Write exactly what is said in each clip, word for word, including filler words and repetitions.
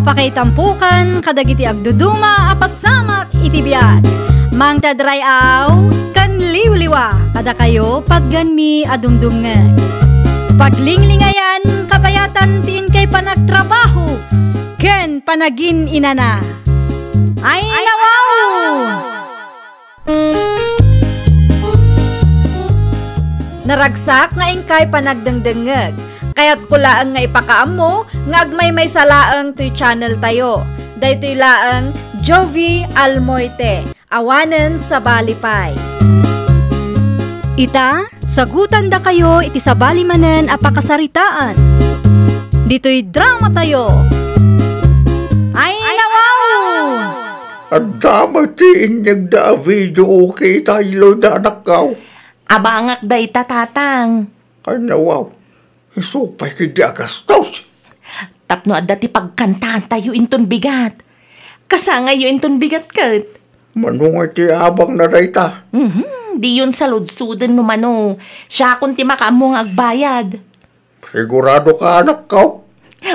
Pakaitampokan kadagiti agduduma a pasamak iti biag. Mangted ray-aw ken liwliwa kadakayo patganmi a dumdumngeg. Paglinglingayan kabayatan ti inkay panagtrabaho ken panagin-inana. Ay, nawaw! Naragsak nga inkay panagdengdengngeg. Kayatko laeng nga ipakaammo nga agmaymaysa laeng toy channel tayo. Daytoy laeng Jovie Almoite, awanen sabali pay. Ita, sagutandakayo iti sabali manen a pakasaritaan. Ditoy drama tayo. Ay, nawaw! Adda met ti inyegda a video okay tayo da anakkaw. Abangak dayta, Tatang. Ay, nawaw. Isu pay ketdi a gastos. Tapno adda ti pagkantaantayo inton bigat. Kasangayyo inton bigat ket. Mano nga ti abangna dayta? Mhm, diyon saludsoden no mano. Siakon ti makaammo nga agbayad. Sigurado ka, anakkaw?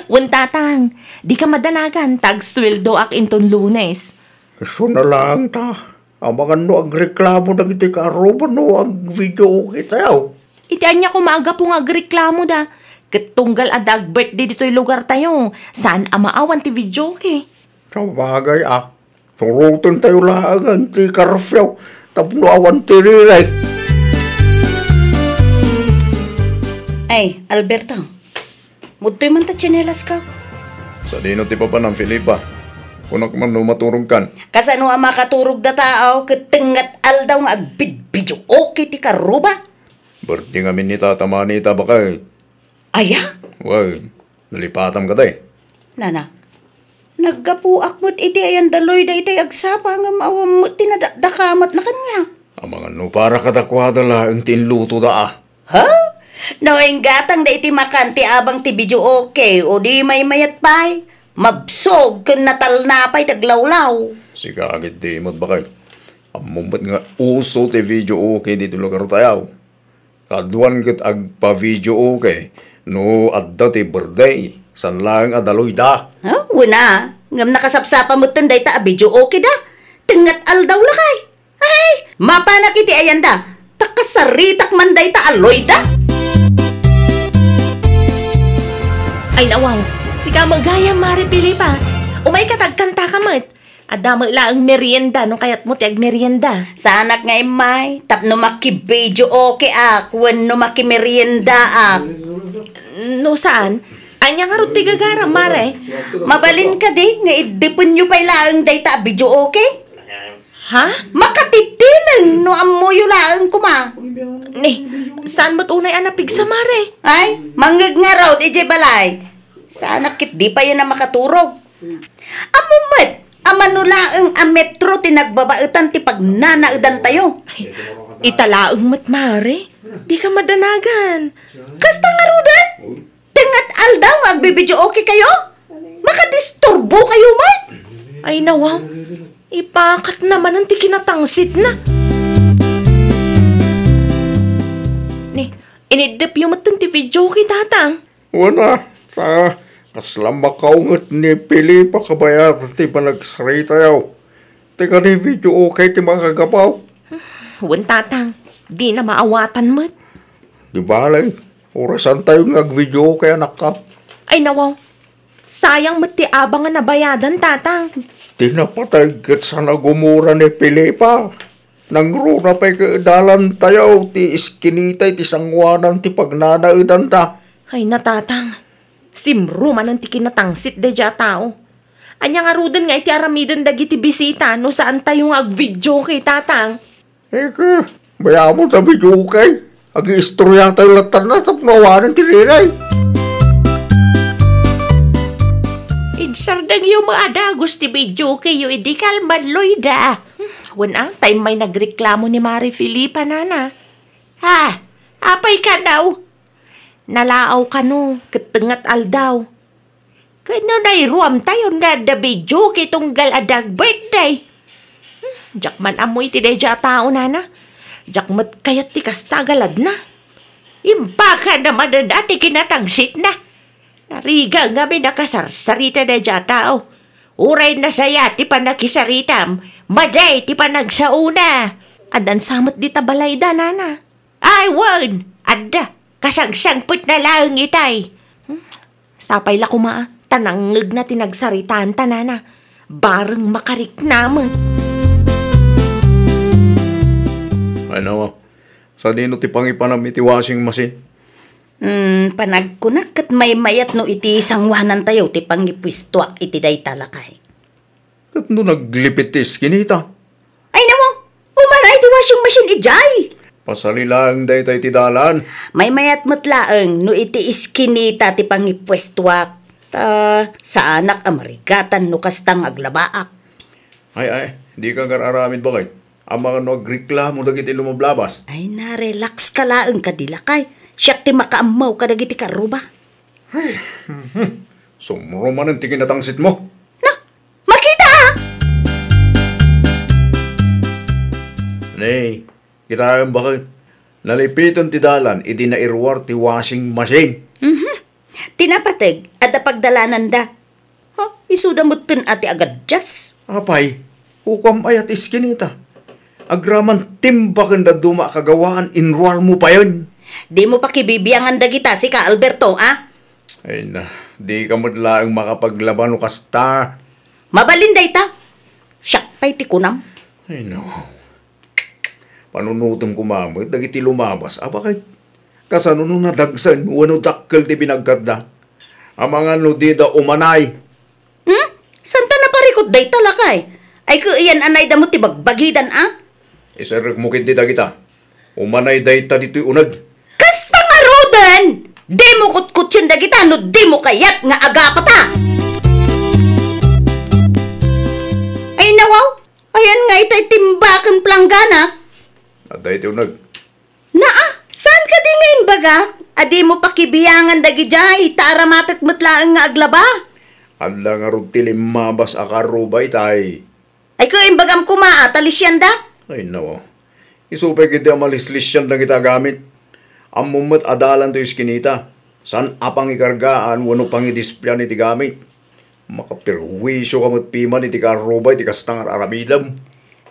Wen, Tatang. Dika madanagan ta agsueldoak inton Lunes. Isu na laeng ta. Amangan no agreklamo dagiti kaarruba no ag-video okay tayo. Iti ania koma a gapu nga agreklamoda? Ket tunggal adda ag-birthday ditoy lugartayo, saan a maawan ti video okay. Sabagay a, surotentayo laengen ti curfew tapno awan ti riray. Ay, Alberto, mudtoy man ta tsinelas ka. Sadino ti papanam, Felipa? Kunak man no maturog kan. Kasano a makaturog da tao ket tengngat aldaw nga agbidbidyo okay ti kaarruba? Birthday ngamin ni Tata Manny ita, baket. Aya? Wen, nalipatam kadi. Nana, naggapuak met iti ayan da Loida itay agsapa ngem awan met ti nadakdakamatna kaniak. Amangan no para kadakuada laeng ti inlutoda a. Ha? No inggatangda iti makan ti abang ti video okay, o di maymayat pay, mabsog ken natalna pay ti aglawlaw. Sika ketdi met, baket. Ammom met nga uso ti video okay ditoy lugartayo. Kaduan ket agpa-video okay no adda ti birthday, saan laeng a da Loida. Ha? Wen a, ngem nakasapsapa metten dayta a video okay da. Tengngat aldaw lakay. Ay, mapanak iti ayanda. Ta kasaritak man dayta a Loida. Ay, nawaw. Sika met gayam, Mare Felipa. Umayka ta agkantaka met. Adda met laeng merienda no kayatmo ti agmerienda. Saanak nga immay, tapno maki-video okay ak wenno makimerienda ak. No saan, ania ngarud ti gagaram, Mare? Mabalin kadi nga iddepenyo pay laeng dayta a video okay? Ha? Makatitileng no ammoyo laeng koma. Ni, saan met unay a napigsa, Mare? Ay, mangngeg ngarud idiay balay. Saanak ketdi pay a makaturog. Ammom met a mano laeng a metro ti nagbabaetan ti pagnanaedantayo. Ay, ita laeng met, Mare. Dika madanagan. Kasta ngaruden? Tengngat aldaw nga agbi-video okay kayo? Makadisturbo kayo met? Ay, nawaw. Ipakatna manen ti kinatangsitna. Ni, iniddepyo metten ti video okay, Tatang. Wen a, ta kasla makaunget ni Felipa kabayatan ti panagsaritayo. Ti kadi video okay ti makagapu. Wen, Tatang, dina maawatan met. Di bale, orasantayo nga ag-video okay, anakko. Ay, nawaw. Sayang met ti abang a nabayadan, Tatang. Ti napateg ket saan a gumura ni Felipa. Nangruna pay ket dalantayo ti iskinita iti sangoanan ti pagnanaedanda. Ay, na, Tatang. Simro manen ti kinatangsit daydiay a tao. Ania ngaruden nga iti aramiden dagiti bisita no saantayo nga ag-video okay, Tatang? Eke, mayamo ta video okay. Ag-iistoriatayo latta tapno awanen ti riray. Insardengyo met a dagus ti video okay yo idi kalman, Loida. Hmm, wen a, ta immay nagreklamo ni Mare Felipa, nana. Ha? Apay kano? Nalaaw kano, ket tengngat aldaw. Ken no nairuamtayon nga adda video okay tunggal adda ag-birthday. Hmm, diak man ammo iti daydiay a tao, nana. Diak met kayat ti kasta a galadna. Imbagana manen a ti kinatangsitna. Narigat ngamin a kasarsarita daydiay a tao. Uray nasayaat ti pannakisaritam, madi ti panagsaona. Addan sa met dita balayda, nana. Ay, wen! Adda, kasangsangpetna laeng itay. Hmm, sapay la koma, ta nangngegna ti nagsaritaanta, nana. Bareng makarikna met. Ano? Sadino ti pangipanam iti washing machine? Hmm, panagkunak ket maymayat no iti sangoanantayo ti pangipuestoak iti dayta, lakay. Ket no naglipit ti iskinita? Ay, nawaw! Umanay ti washing machine idiay! Pasali laeng dayta iti dalan. Maymayat met laeng no iti iskinita ti pangipuestoak. Ta saanak a marigatan no kasta nga aglabaak. Ay, ay, dika ngar-aramid, baket. Amangan no agreklamo dagiti lumablabas. Ay na, relax ka laeng kadi, lakay. Siak ti makaammo kadagiti karruba. Ay, mhm. Sumro manen ti kinatangsitmo. Na, makita, a! Ne, kitaem, baket. Nalipiten ti dalan idi nairuar ti washing machine. Mhm. Ti napateg, adda pagdalananda. Ha, isuda metten a ti agaddias. Apay, ukom aya ti iskinita. Agraman timba ken dadduma a kagawaan, inruarmo payen. Dimo pakibibiangan dagita, sika, Alberto, a? Ay na, dika met laeng makapaglaba no kasta. Mabalin dayta. Siak pay ti kunam. Ay no. Panunotem koma met dagiti lumabas a baket. Kasano no nadagsen wenno dakkel ti binagkatda? Amangan no dida umanay. Hmm? Saan ta naparikut dayta, lakay? Ay, ket iyan anayda met ti bagbagidan, a? Iserrekmo ketdi dagita. Umanay dayta ditoy uneg. Kasta ngaruden! Dimo kutkutien dagita no dimo kayat nga agapata! Ay, nawaw! Ayan nga itay timba ken planggana. Adda iti uneg. Naa, saan kadi nga imbagak a dimo pakibiangan dagidiay ta aramatek met laeng nga aglaba? Adda ngarud ti limmabas a karruba itay. Ay, ket imbagam koma a ta lisianda? Ay, no. Isu pay ketdi a malislisian dagita a gamit. Ammom met a dalan toy iskinita. Saan a pangikargaan wenno pangidisplian iti gamit. Makaperwisio ka met piman iti karruba iti kasta nga ar-aramidem.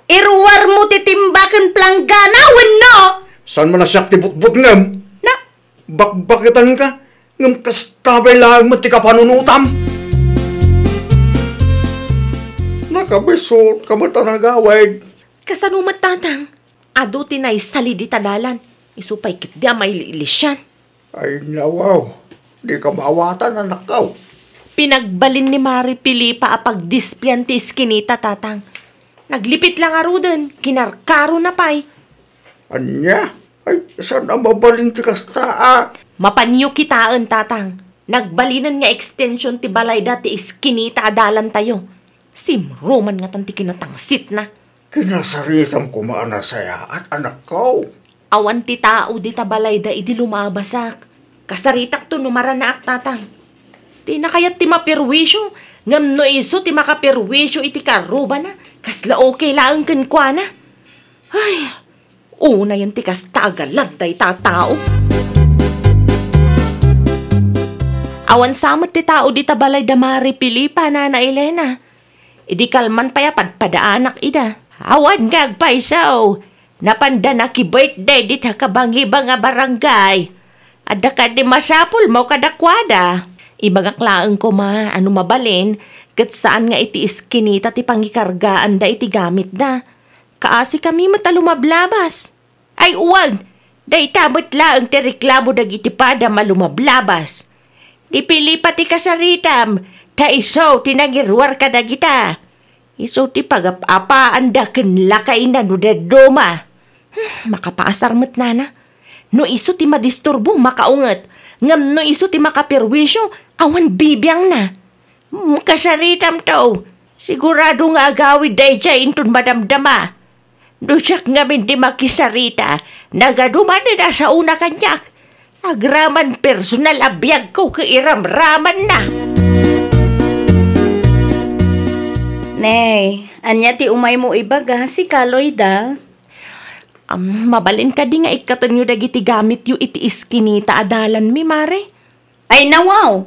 Iruarmo ti timba ken planggana wenno? Saan man a siak ti butbutngem? Na? Bakbaketanka, ngem kasta pay laeng met ti kapanunotam. Nakabisut ka met a nagawid. Kasano met, Tatang? Adu ti naisali dita dalan, isu pay ketdi a mailiilisian. Ay, nawaw, dika maawatan, anakko. Pinagbalin ni Mari Felipa a pagdisplian ti iskinita, Tatang. Naglipit la ngaruden, kinarkarona pay. Ania? Ay, saan a mabalin ti kasta a? Mapanyo kitaen, Tatang. Nagbalinen nga ekstension ti balayda ti iskinita a dalantayo. Simro man ngatan ti kinatangsitna. Kinasaritam koma a nasayaat, anakko. Awan ti tao dita balayda idi lumabasak. Kasaritakto no maranaak, Tatang. Dina kayat ti maperwisio, ngem no isu ti makaperwisio iti karrubana, kasla okay laeng kenkuana. Ay, unayen ti kasta a galad dayta a tao. Awan sa met ti tao dita balayda Mari Felipa, Nana Elena. Idi kalman pay a padpadaanak ida. Awan nga agpayso. Napanda naki-birthday dita kabangibang a barangay. Adda kadi masapulmo kadakuada? Ibagak laeng koma a no mabalin, ket saan nga iti iskinita ti pangikargaanda iti gamitda. Kaasikami met a lumablabas. Ay, uwan! Dayta met laeng ti reklamo dagiti padam a lumablabas. Ni Felipa ti kasaritam, ta isu ti nangiruar kadagita. Isu ti pagap-apaanda ken lakayna no dadduma. Hmm, makapaasar met, Nana. No isu ti madisturbo, makaunget. Ngem no isu ti makaperwisyo, awan bibiangna. Hmm, kasaritam to. Sigurado nga agawid daydiay inton madamdama. No siak ngamin ti makisarita, nagaduman a saona kaniak. Agraman personal a biagko ket iramramanna. Nay, ania ti umaymo ibaga, sika, Loida? Am, mabalin kadi nga ikkatenyo dagiti gamityo iti iskinita a dalanmi, Mare? Ay, nawaw!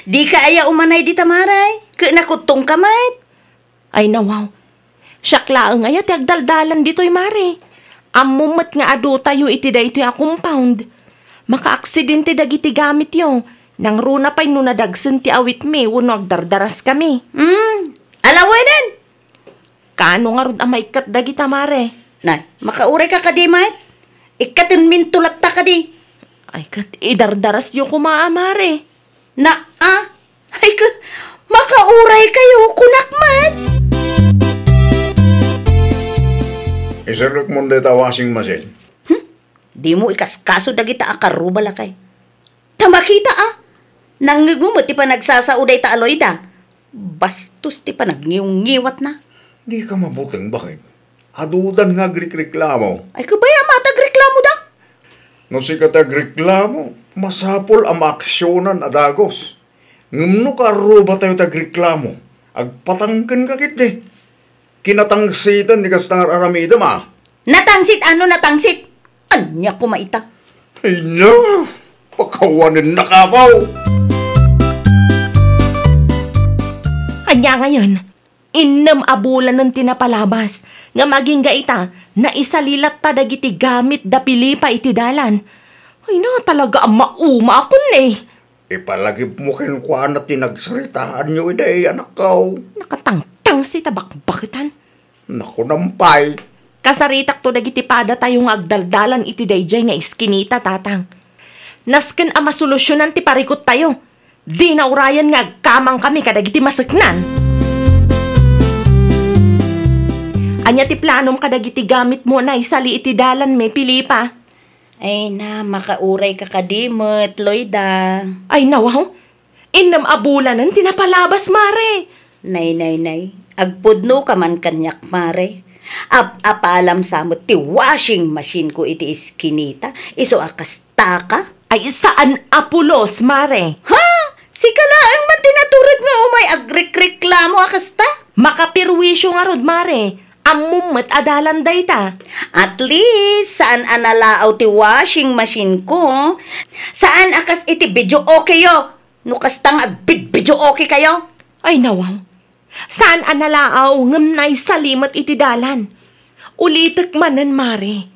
Dika aya umanay dita, Mare? Ket nakuttongka met? Ay, nawaw. Siak laeng aya ti agdaldalan ditoy, Mare. Ammom met nga adutayo iti daytoy a compound. Makaaksidente dagiti gamityo. Nangruna pay no nadagsen ti awitmi wenno agdardaraskami. Hmm, alawenen! Kaano ngarud a maikkat dagita, Mare? Nay, makaurayka kadi met? Ikkatenminto latta kadi. Ay, ket idardarasyo koma a, Mare. Naa, ay ka, makauraykayo, kunak met. Iserrekmon dayta washing machine. Hmm? Dimo ikaskaso dagita a karruba, lakay. Ta makita a, nangngegmo met ti panagsasao dayta a Loida. Bastos ti panagngewngewatna. Dika mabuteng, baket. Adudan nga agrikreklamo. Ay, kabay a matagreklamoda. No sika ti agreklamo, masapul a maaksionan a dagus. Ngem no kaarrubatayo ti agreklamo, agpatangkenka ketdi. Kinatangsitan ti kasta nga ar-aramidem a. Natangsit ano natangsit? Ania koma ita? Ay na, pakawanen na kabaw. Ania ngayon? Innem a bulanen ti napalabas, ngem agingga ita, naisali latta dagiti gamit da Felipa iti dalan. Ay na, talaga a mauma a kun eh. Ipalagipmo kenkuana ti nagsaritaanyo idiay, anakko. Nakatangtangsit a bakbaketan. Nakunam pay. Kasaritakto dagiti padatayo nga agdaldalan iti daydiay nga iskinita, Tatang. Nasken a masolusyonan ti parikuttayo. Dina urayen nga agkamangkami kadagiti maseknan. Ania ti planom kadagiti gamitmo a naisali iti dalanmi, Felipa? Ay na, makaurayka kadi met, Loida. Ay, nawaw. Innem a bulanen ti napalabas, Mare. Nay, nay, nay. Agpudnoka man kaniak, Mare. Ap-apalam sa met ti washing machine ko iti iskinita. Isu a kastaka. Ay, saan a pulos, Mare. Ha? Sika laeng man ti natured nga umay agrekreklamo a kasta? Makapirwisyo ngarud, Mare. Ammom met a dalan dayta. At least, saan a nalaaw ti washing machine ko. Saan a kas iti video okay-yo. No kasta nga agbidbideo okay kayo. Ay, nawaw. Saan a nalaaw ngem naisali met iti dalan. Ulitek manen, Mare.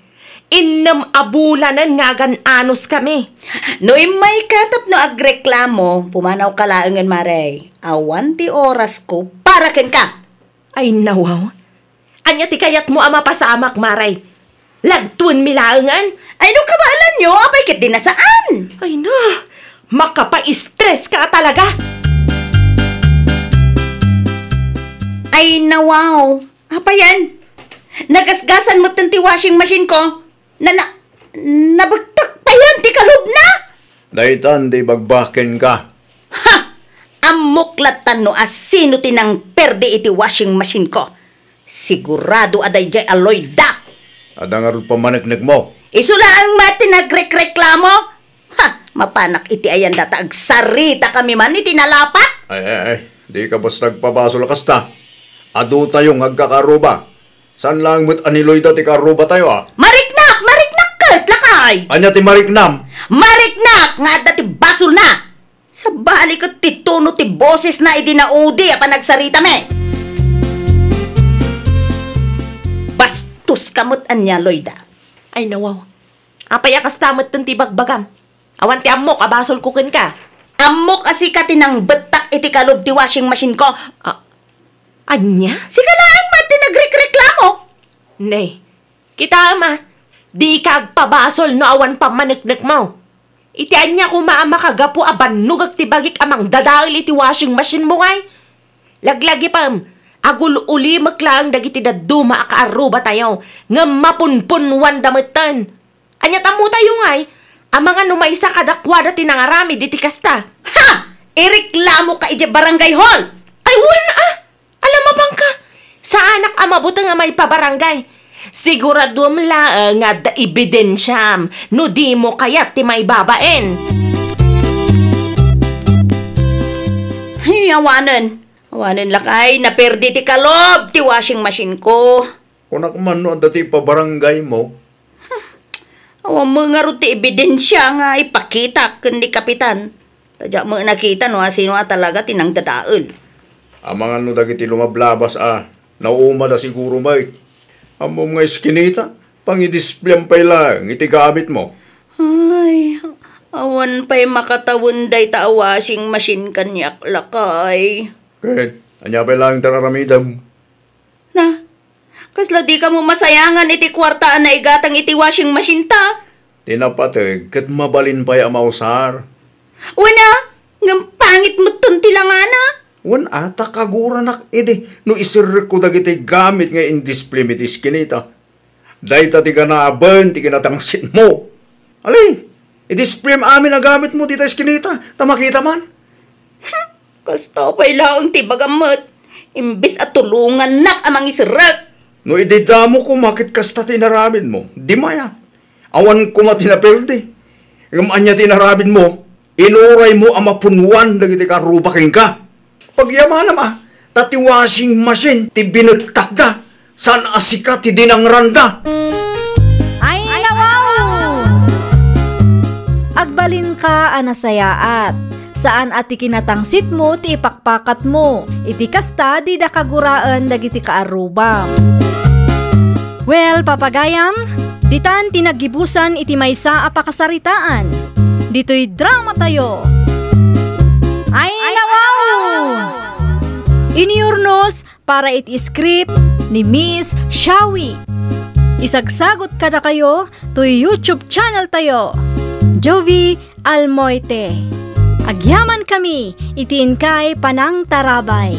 Innem a bulanen nga agan-anos kami. No immayka tapno agreklamo, pumanawka laengen, Mare. Awan ti orasko para kenka. Ay, nawaw. Ania ti kayatmo a mapasamak, Mare? Lagtuenmi laengen? Ay, no kabaelanyo, apay ket di nasaan? Ay na, makapaistres ka talaga! Ay, nawaw. Apayen? Nagasgasan metten ti washing machine ko. Na, na, nabektek payen ti kalubna? Daytan ti ibagbakenka. Ha! Ammok lattan no asino ti nangperdi iti washing machine ko. Sigurado a daydiay a Loida. Adda ngarud pammaneknekmo? Isu laeng met ti nagrekreklamo. Ha! Mapanak iti ayan data agsarita kami man iti nalapat. Ay, ay, ay. Di ka basta agpabasol a kasta. Adu tayo nga agkakaruba. Saan laeng met a ni Loida ti karrubatayo, a? Mariknak! Mariknak ket, lakay! Ania ti mariknam? Mariknak nga adda ti basolna! Sabali ket ti tono ti bosesna idi naudi a panagsaritami! Bastoska met ania, Loida. Ay, nawaw. Apay a kasta metten ti bagbagam? Awan ti ammok a basolko kenka. Ammok a sika ti nangbettak iti kalub ti washing machine ko. A-, ania? Sika laeng met ti nagrekreklamo. Ne, kitaem a, dika agpabasol no awan pammaneknekmo. Iti ania koma a makagapu a bannogek ti bagik a mangdadael iti washing machine mo ngay? Laglagipem, agul-ulimek laeng dagiti dadduma a kaarrubatayo, ngem mapunpunnuanda metten. Ania ti ammotayo ngay? Amangan no maysa kadakuada ti nangaramid iti kasta. Ha! Ireklamoka idiay barangay hall! Ay, wen a! Ala, mapanka! Saanak a mabuteng a maipabarangay. Siguraduem laeng nga adda ebidensiam no dimo kayat ti maibabain. Ay, awanen. Awanen lakay, naperdi ti kalob ti washing machine ko. Kunak man no adda ti ipabarangay mo. Awan met ngarud ti ebidensia nga ipakitak ken ni Kapitan. Ta diak met nakita no asino a talaga ti nangdadael. Amangan no dagiti lumablabas a, naumada siguro met. Ammom nga iskinita, pangidispleam pay laeng iti gamitmo. Ay, awan pay makatawen dayta a washing machine kaniak, lakay. Ket, ania pay laeng ti aramidem? Na, kasla di kamo masayangan iti kuarta a naigatang iti washing machine ta? Ti napateg ket mabalin pay a mausar. Wen a, ngem pangit metten ti langana. Wen a, ta kaguranak idi no iserrekko dagiti gamit nga indispleam iti iskinita. Dayta ti ganaben ti kinatangsitmo. Ali, idispleam amin a gamitmo dita iskinita, ta makita man. Kasta pay laeng ti ibagam met, imbes a tulongannak a mangiserrek. No idi damo koma ket kasta ti inaramidmo, di mayat. Awan koma ti naperdi. Ngem ania ti inaramidmo? Inuraymo a mapunwan dagiti karruba kenka. Pagyamanam a, ta ti washing machine ti binektakda, saan a sika ti dinangranda. Ay, nawaw! Agbalinka a nasayaat. Saan a ti kinatangsitmo ti ipakpakatmo. Iti kasta, dida kaguraen dagiti kaarrubam. Well, papagayam, ditan ti naggibusan iti maysa a pakasaritaan. Ditoy dramatayo. Ay, nawaw! Inurnos para iti script ni Miss Shawi. Isagsagot kadakayo toy YouTube channel tayo, Jovie Almoite. Agyaman kami iti inkay panangtarabay.